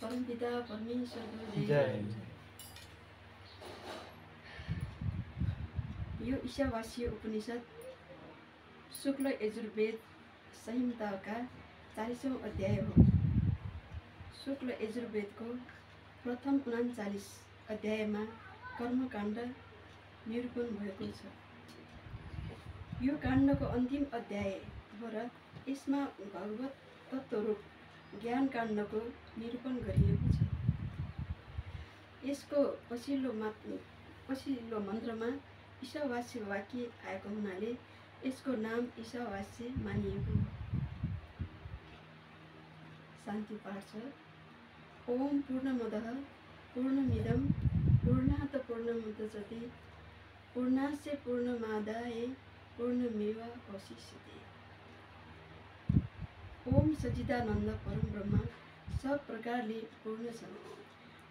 परमपिता परमेश्वरको जय। यो ईशावास्य उपनिषद शुक्ल यजुर्वेद संहिताका 40औं अध्याय हो। शुक्ल यजुर्वेदको प्रथम 39 अध्यायमा कर्मकाण्ड निरूपण भएको छ। यो काण्डको अन्तिम अध्याय हो र यसमा भगवत तत्त्वरूप ज्ञान काण्डको निरूपण गरिएको छ। यसको पछिल्लो मन्त्रमा ईशावास्य वाक्य आएको हुनाले यसको नाम ईशावास्य मानिएको हो। शान्ति पाठ छ। ओम पूर्णमदः पूर्णमिदं पूर्णात् पूर्णमुदच्यते पूर्णस्य पूर्णमादाय पूर्णमेवावशिष्यते। ओम सच्चिदानन्द परम ब्रह्म सब प्रकारले पूर्ण छ।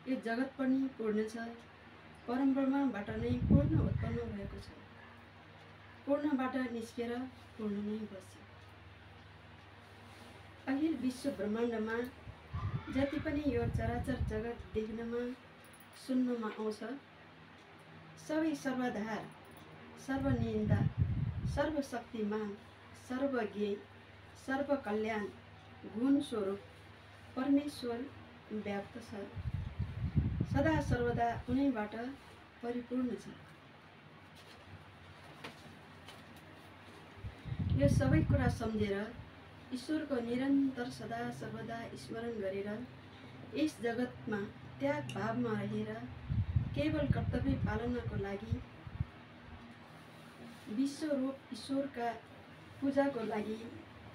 यो जगत पनि पूर्ण छ। परम ब्रह्मबाट नै पूर्ण उत्पन्न भएको छ। पूर्णबाट निस्केर पूर्ण नै बस्यो। अहिल विश्व ब्रह्माण्डमा जति पनि यो चराचर जगत देख्नमा सुन्नमा आउँछ, सबै सर्वधार, सर्वनियन्ता, सर्वशक्तिमान, सर्वज्ञ, सर्वकल्याण गुण स्वरूप परमेश्वर व्याप्त छ। सदा सर्वदा उनैबाट परिपूर्ण छ। यो सबै कुरा सम्झेर ईश्वरको निरन्तर सदा सर्वदा स्मरण गरेर यस जगतमा त्याग भावमा रहेर केवल कर्तव्य पालनको लागि विश्वरूप ईश्वरका पूजाको लागि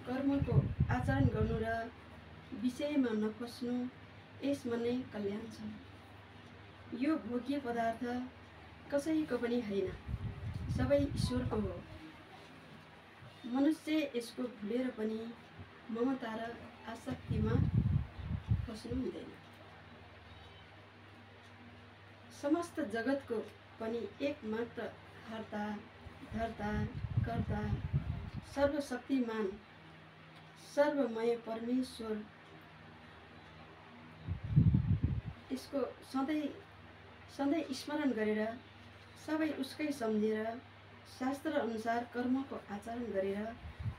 कर्मको आचरण गर्नु र विषयमा नफस्नु, यसमा नै कल्याण छ। यो भोग्य पदार्थ कसैको पनि होइन, सबै ईश्वरको हो। मनुष्य यसको भुलेर पनि ममता र आसक्तिमा फस्नु हुँदैन। समस्त जगतको पनि एकमात्र हर्ता, धर्ता, कर्ता, सर्वशक्तिमान, सर्वमय परमेश्वर, यसको सधैँ स्मरण गरेर सबै उसकै सम्झेर शास्त्र अनुसार कर्मको आचरण गरेर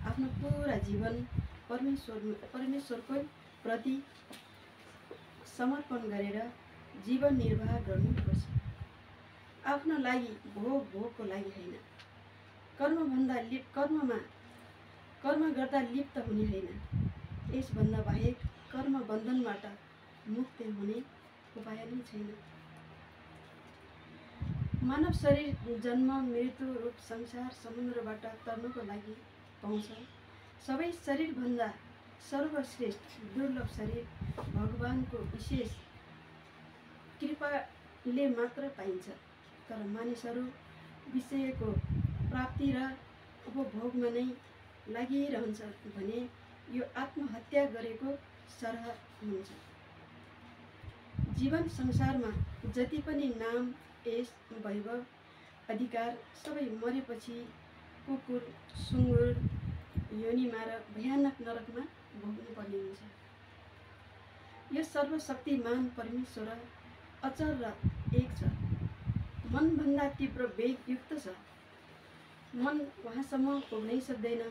आफ्नो पुरा जीवन परमेश्वरकै प्रति समर्पण गरेर जीवन निर्वाह गर्नुपर्छ। आफ्नो लागि भोगको लागि होइन। कर्म गर्दा लिप्त हुने होइन। यसभन्दा बाहेक कर्म बन्धनबाट मुक्ति हुने उपाय नै छैन। मानव शरीर जन्म मृत्यु रूप संसार समुद्रबाट तर्नको लागि पाउँछ। सबै शरीरभन्दा सर्वश्रेष्ठ दुर्लभ शरीर भगवानको विशेष कृपाले मात्र पाइन्छ। तर मानिसहरू विषयको प्राप्ति र उपभोगमा नै लागिरहन्छ भने यो आत्महत्या गरेको सरह हुन्छ। जीवन संसारमा जति पनि नाम, यश, वैभव, अधिकार सबै मरेपछि कुकुर, सुँगुर योनिमा र भयानक नरकमा भोग्नुपर्ने हुन्छ। यो सर्वशक्तिमान परमेश्वर अचल र एक छ। मनभन्दा तीव्र वेग युक्त छ। मन वहाँसम्म पुग्नै सक्दैन।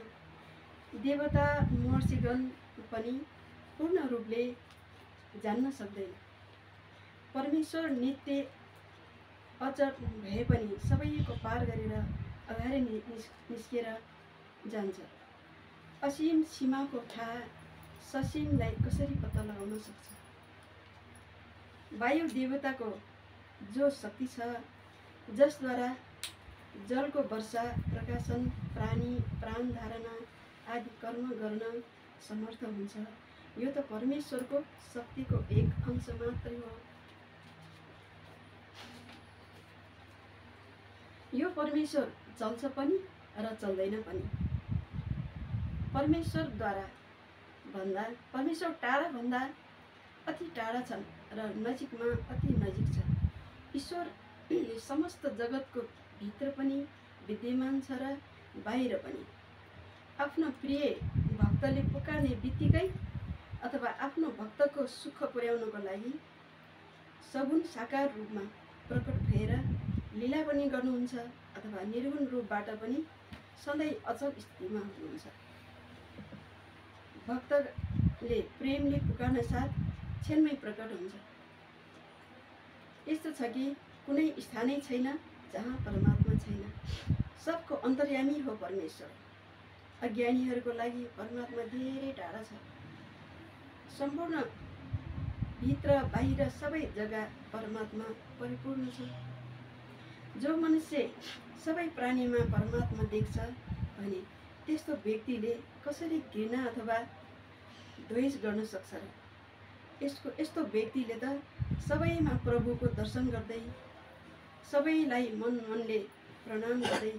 देवता महर्षिगण पनि पूर्ण रूपले जान्न सक्दैन। परमेश्वर नित्य अचल भए पनि सबैको पार गरेर अगाडि निस्केर जान्छ। असीम सीमाको थाहा ससीमलाई कसरी पत्ता लगाउन सक्छ? वायु देवताको जो शक्ति छ, जसद्वारा जलको वर्षा, प्रकाशन, प्राण धारणा आदि कर्म गर्न समर्थ हुन्छ, यो त परमेश्वरको शक्तिको एक अंश मात्रै हो। यो परमेश्वर चल्छ पनि र चल्दैन पनि। परमेश्वर टाढा भन्दा अति टाढा छन् र नजिकमा अति नजिक छ। ईश्वर समस्त जगतको भित्र पनि विद्यमान छ र बाहिर पनि। आफ्नो प्रिय भक्तले पुकार्ने बित्तिकै अथवा आफ्नो भक्तको सुख पुर्याउनको लागि सगुण साकार रूपमा प्रकट भएर लीला पनि गर्नुहुन्छ अथवा निर्गुण रूपबाट पनि सधैँ अचल स्थितिमा हुनुहुन्छ। भक्तले प्रेमले पुकार्न साथ क्षणमै प्रकट हुन्छ। यस्तो छ कि कुनै स्थानै छैन जहाँ परमात्मा छैन। सबको अन्तर्यामी हो परमेश्वर। अज्ञानीहरूको लागि परमात्मा धेरै टाढा छ। सम्पूर्ण भित्र बाहिर सबै जग्गा परमात्मा परिपूर्ण छ। जो मनुष्य सबै प्राणीमा परमात्मा देख्छ भने त्यस्तो व्यक्तिले कसरी घृणा अथवा द्वेष गर्न सक्छ र? यस्तो व्यक्तिले त सबैमा प्रभुको दर्शन गर्दै, सबैलाई मनले प्रणाम गर्दै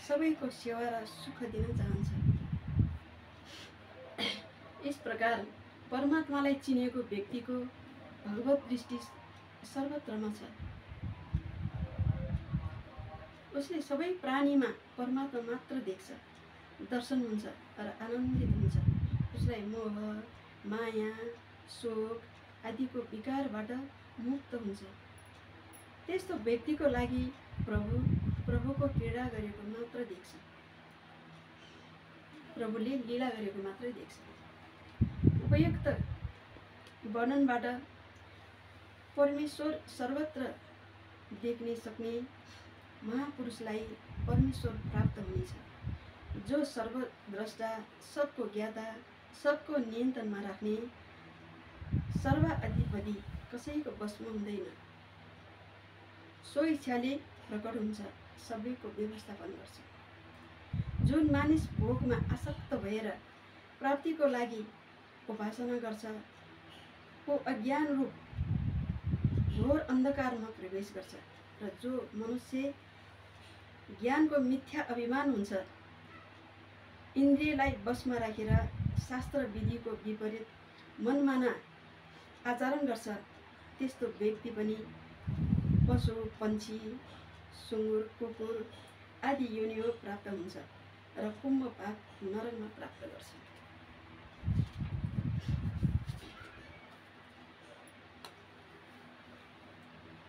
सबैको सेवा र सुख दिन चाहन्छ। यस प्रकार परमात्मालाई चिनेको व्यक्तिको भगवत दृष्टि सर्वत्रमा छ। उसले सबै प्राणीमा परमात्मा मात्र देख्छ, दर्शन हुन्छ र आनन्दित हुन्छ। उसलाई मोह, माया, शोक आदिको विकारबाट मुक्त हुन्छ। त्यस्तो व्यक्तिको लागि प्रभुको क्रीडा गरेको मात्र देख्छ, प्रभुले लीला गरेको मात्रै देख्छ। उपयुक्त वर्णनबाट परमेश्वर सर्वत्र देख्ने सक्ने महापुरुषलाई परमेश्वर प्राप्त हुनेछ। जो सर्वद्रष्टा, सबको ज्ञाता, सबको नियन्त्रणमा राख्ने, सर्वाधिपति, कसैको वशमा हुँदैन, सो इच्छाले प्रकट हुन्छ, सबैको व्यवस्थापन गर्छ। जुन मानिस भोगमा आसक्त भएर प्राप्तिको लागि उपासना गर्छ, वो अज्ञान रूप घोर अन्धकारमा प्रवेश गर्छ। र जो मनुष्य ज्ञानको मिथ्या अभिमान हुन्छ, इन्द्रियलाई वशमा राखेर शास्त्र विधिको विपरीत मनमाना आचरण गर्छ, त्यस्तो व्यक्ति पनि पशु, पन्छी, सुँगुर, कुकुर आदि योनिमा प्राप्त हुन्छ र कुम्भ पाप नरकमा प्राप्त गर्छ।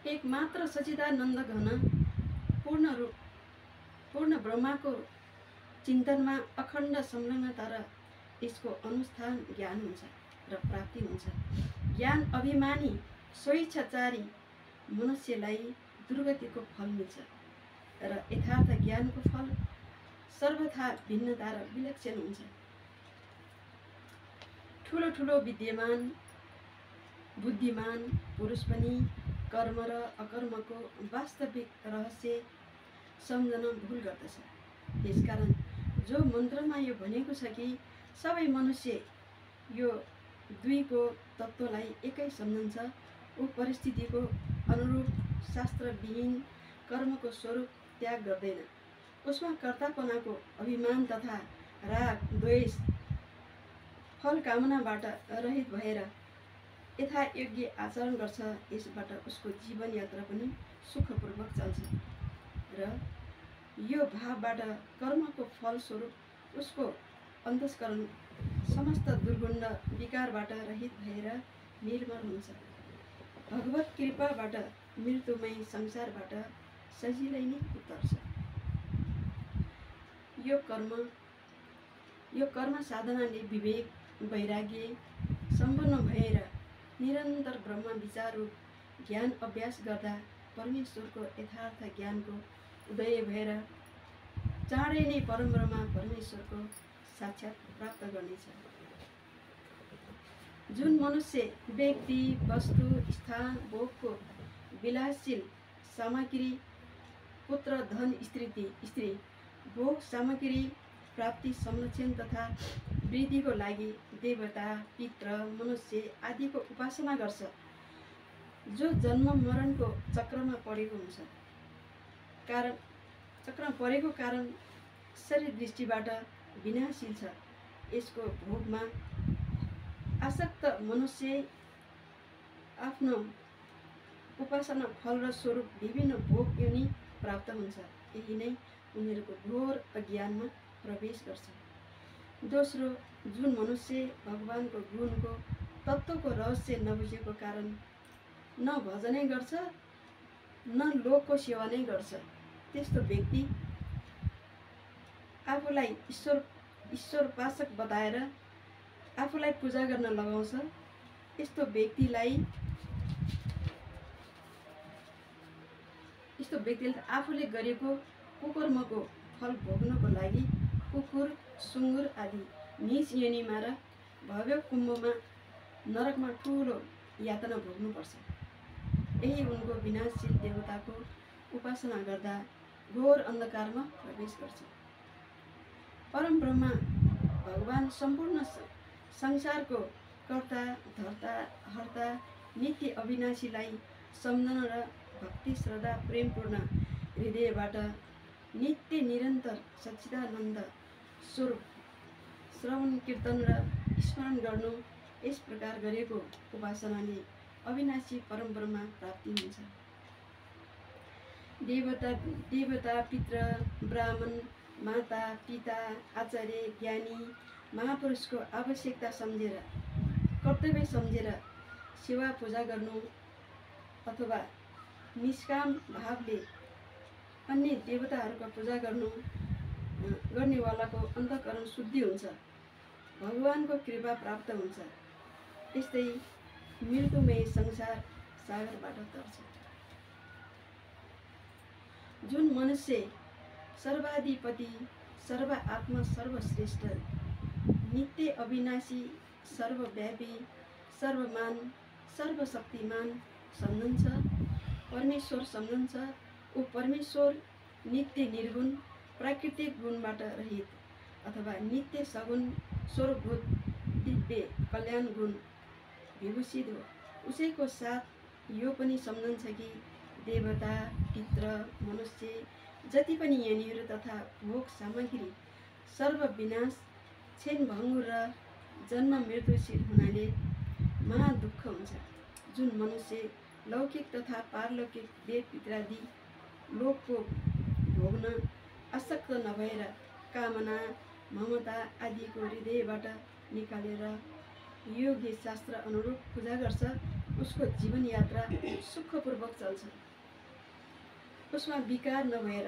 एक मात्र सच्चिदानन्द घन पूर्ण ब्रह्माको चिन्तनमा अखण्ड संलग्नता र यसको अनुष्ठान ज्ञान हुन्छ र प्राप्ति हुन्छ। ज्ञान अभिमानी स्वेच्छाचारी मनुष्यलाई दुर्गतिको फल मिल्छ र यथार्थ ज्ञानको फल सर्वथा भिन्नता र विलक्षण हुन्छ। ठुलो ठुलो विद्यमान बुद्धिमान पुरुष पनि कर्म र अकर्मको वास्तविक रहस्य सम्झन भुल गर्दछ। यसकारण जो मन्त्रमा यो भनेको छ कि सबै मनुष्य यो दुईको तत्त्वलाई एकै सम्झन्छ, ऊ परिस्थितिको अनुरूप शास्त्रविहीन कर्मको स्वरूप त्याग गर्दैन। उसमा कर्तापनाको अभिमान तथा राग, द्वेष, फल कामनाबाट रहित भएर यथायोग्य आचरण गर्छ। यसबाट उसको जीवन यात्रा पनि सुखपूर्वक चल्छ र यो भावबाट कर्मको फलस्वरूप उसको अन्तस्करण समस्त दुर्गुण विकारबाट रहित भएर निर्मल हुन्छ। भगवत कृपाबाट मृत्युमय संसारबाट सजिलै नै उतर्छ। यो कर्म साधनाले विवेक, वैराग्य सम्पन्न भएर निरन्तर ब्रह्म विचार रूप ज्ञान अभ्यास गर्दा परमेश्वरको यथार्थ ज्ञानको उदय भएर चाँडै नै परमब्रह्म परमेश्वरको साक्षात प्राप्त गर्नेछ। जुन मनुष्य व्यक्ति, वस्तु, स्थान, भोगको विलासशील सामग्री, पुत्र, धन, स्त्री, भोग सामग्री प्राप्ति, संरक्षण तथा वृद्धिको लागि देवता, पितृ, मनुष्य आदिको उपासना गर्छ, जो जन्म मरणको चक्रमा परेको कारण शरीर दृष्टिबाट विनाशील छ। यसको भोगमा आसक्त मनुष्य आफ्नो उपासना फल र स्वरूप विभिन्न भोग योनि प्राप्त हुन्छ। यही नै उनीहरूको घोर अज्ञानमा प्रवेश गर्छ। दोस्रो, जुन मनुष्य भगवानको गुणको तत्त्वको रहस्य नबुझेको कारण न भजनै गर्छ न लोकको सेवा नै गर्छ। त्यस्तो व्यक्ति आफूलाई ईश्वरपाशक बताएर आफूलाई पूजा गर्न लगाउँछ। यस्तो व्यक्तिले आफूले गरेको कुकर्मको फल भोग्नको लागि कुकुर, सुँगुर आदि नीच योनिमा र भव्य कुम्भमा नरकमा ठुलो यातना भोग्नुपर्छ। यही उनको विनाशशील देवताको उपासना गर्दा घोर अन्धकारमा प्रवेश गर्छ। परम ब्रह्मा भगवान सम्पूर्ण संसारको कर्ता, धर्ता, हर्ता, नित्य अविनाशीलाई सम्झन र भक्ति, श्रद्धा, प्रेमपूर्ण हृदयबाट नित्य निरन्तर सच्चिदानन्द स्वरूप श्रवण, कीर्तन र स्मरण गर्नु, यस प्रकार गरेको उपासनाले अविनाशी परम ब्रह्म प्राप्ति हुन्छ। देवता, पितृ, ब्राह्मण, माता, पिता, आचार्य, ज्ञानी, महापुरुषको आवश्यकता सम्झेर, कर्तव्य सम्झेर सेवा पूजा गर्नु अथवा निष्काम भावले अन्य देवताहरूको पूजा गर्नेवालाको अन्तःकरण शुद्धि हुन्छ, भगवानको कृपा प्राप्त हुन्छ। यस्तै मृत्युमय संसार सागरबाट तर्छ। जुन मनुष्य सर्वाधिपति, सर्व आत्मा, सर्वश्रेष्ठ, नित्य अविनाशी, सर्वव्यापी, सर्वमान, सर्वशक्तिमान सम्झन्छ, परमेश्वर सम्झन्छ, ऊ परमेश्वर नित्य निर्गुण, प्राकृतिक गुणबाट रहित अथवा नित्य सगुण स्वरूपभूत दिव्य कल्याण गुण विभूषित हो। उसैको साथ यो पनि सम्झन्छ कि देवता, पितृ, मनुष्य जति पनि यहाँनिर तथा भोग सामग्री सर्व विनाश, क्षण भङ्गुर र जन्म मृत्युशील हुनाले महादुःख हुन्छ। जुन मनुष्य लौकिक तथा पारलौकिक देव पित्रादि लोकको भोग्न आसक्त नभएर कामना, ममता आदिको हृदयबाट निकालेर योग्य शास्त्र अनुरूप पूजा गर्छ, उसको जीवन यात्रा सुखपूर्वक चल्छ। उसमा विकार नभएर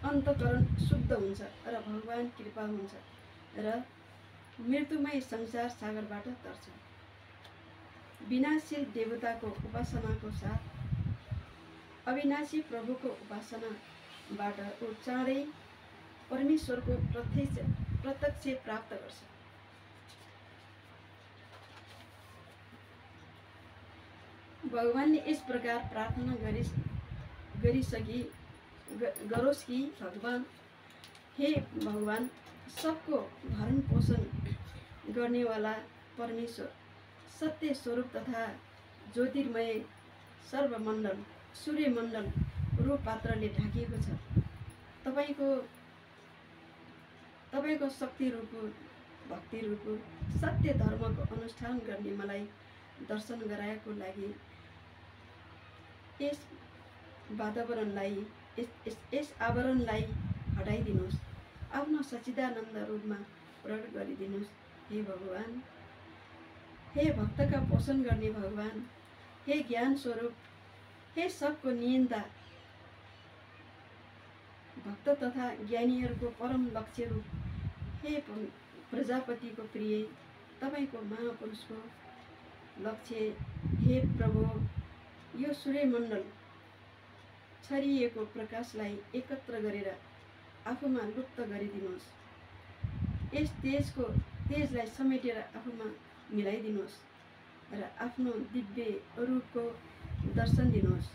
अन्तःकरण शुद्ध हुन्छ र भगवान कृपा हुन्छ र मृत्युमय संसार सागरबाट तर्छ। विनाशशील देवताको उपासनाको साथ अविनाशी प्रभुको उपासनाबाट ऊ चाँडै परमेश्वरको प्रत्यक्ष प्राप्त गर्छ। भगवानले यस प्रकार प्रार्थना गरोस् कि भगवान, हे भगवान, सबको भरण पोषण गर्नेवाला परमेश्वर, सत्य स्वरूप तथा ज्योतिर्मय सर्वमण्डल सूर्यमण्डल रूप पात्रले ढाकिएको छ। तपाईको शक्ति रूप, भक्ति रूप, सत्य धर्मको अनुष्ठान गर्ने मलाई दर्शन गराएको लागि यस आवरणलाई हटाइदिनुहोस्, आफ्नो सच्चिदानन्द रूपमा प्रकट गरिदिनुहोस्। हे भगवान, हे भक्तका पोषण गर्ने भगवान, हे ज्ञान स्वरूप, हे सबको नियन्ता, भक्त तथा ज्ञानीहरूको परम लक्ष्य रूप, हे प्रजापतिको प्रिय, तपाईँको महापुरुषको लक्ष्य, हे प्रभु, यो सूर्यमण्डल छरिएको प्रकाशलाई एकत्र गरेर आफूमा लुप्त गरिदिनुहोस्। यस तेजलाई समेटेर आफूमा मिलाइदिनुहोस् र आफ्नो दिव्य रूपको दर्शन दिनुहोस्।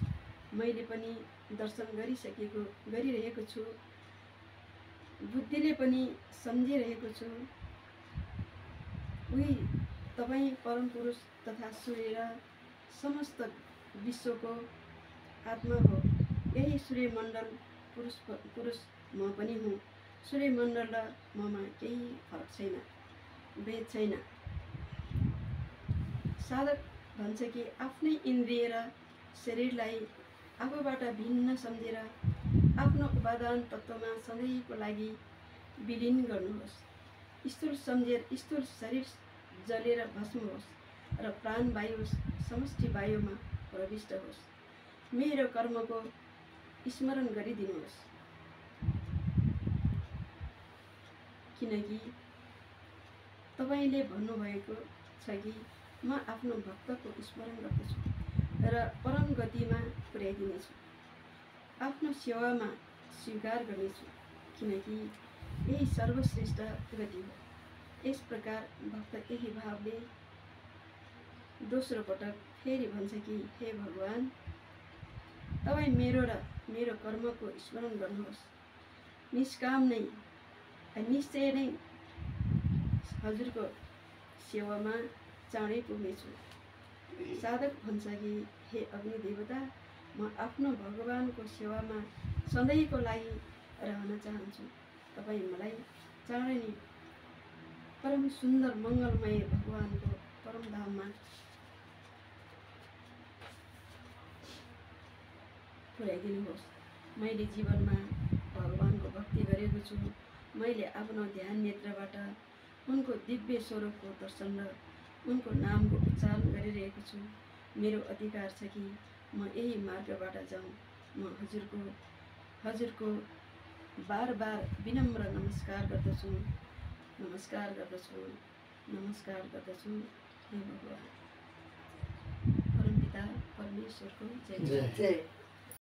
मैले पनि दर्शन गरिरहेको छु, बुद्धिले पनि सम्झिरहेको छु। उही तपाईँ परम पुरुष तथा सूर्य र समस्त विश्वको आत्मा हो। यही सूर्यमण्डल पुरुष म पनि हुँ। सूर्यमण्डल र ममा केही फरक छैन, भेद छैन। साधक भन्छ कि आफ्नै इन्द्रिय र शरीरलाई आफूबाट भिन्न सम्झेर आफ्नो उपादान तत्त्वमा सधैँको लागि विलीन गर्नुहोस्। स्थूल सम्झेर स्थूल शरीर जलेर भस्म होस् र प्राणवायु समष्टि वायुमा प्रविष्ट होस्। मेरो कर्मको स्मरण गरिदिनुहोस्, किनकि तपाईँले भन्नुभएको छ कि म आफ्नो भक्तको स्मरण गर्दछु र परम गतिमा पुर्याइदिनेछु, आफ्नो सेवामा स्वीकार गर्नेछु, किनकि यही सर्वश्रेष्ठ गति हो। यस प्रकार भक्त यही भावले दोस्रो पटक फेरि भन्छ कि हे भगवान, तपाईँ मेरो र मेरो कर्मको स्मरण गर्नुहोस्। निष्काम नै निश्चय नै हजुरको सेवामा चाँडै पुग्नेछु। साधक भन्छ कि हे अग्नि देवता, म आफ्नो भगवानको सेवामा सधैँको लागि रहन चाहन्छु। तपाईँ मलाई चाँडै नै परम सुन्दर मङ्गलमय भगवानको परम धाममा पुर्याइदिनुहोस्। मैले जीवनमा भगवानको भक्ति गरेको छु। मैले आफ्नो ध्यान नेत्रबाट उनको दिव्य स्वरूपको दर्शन र उनको नामको उच्चारण गरिरहेको छु। मेरो अधिकार छ कि म यही मार्गबाट जाउँ। म हजुरको बार बार विनम्र नमस्कार गर्दछु, नमस्कार गर्दछु, नमस्कार गर्दछु। हे भगवान, परमपिता परमेश्वरको जय जय।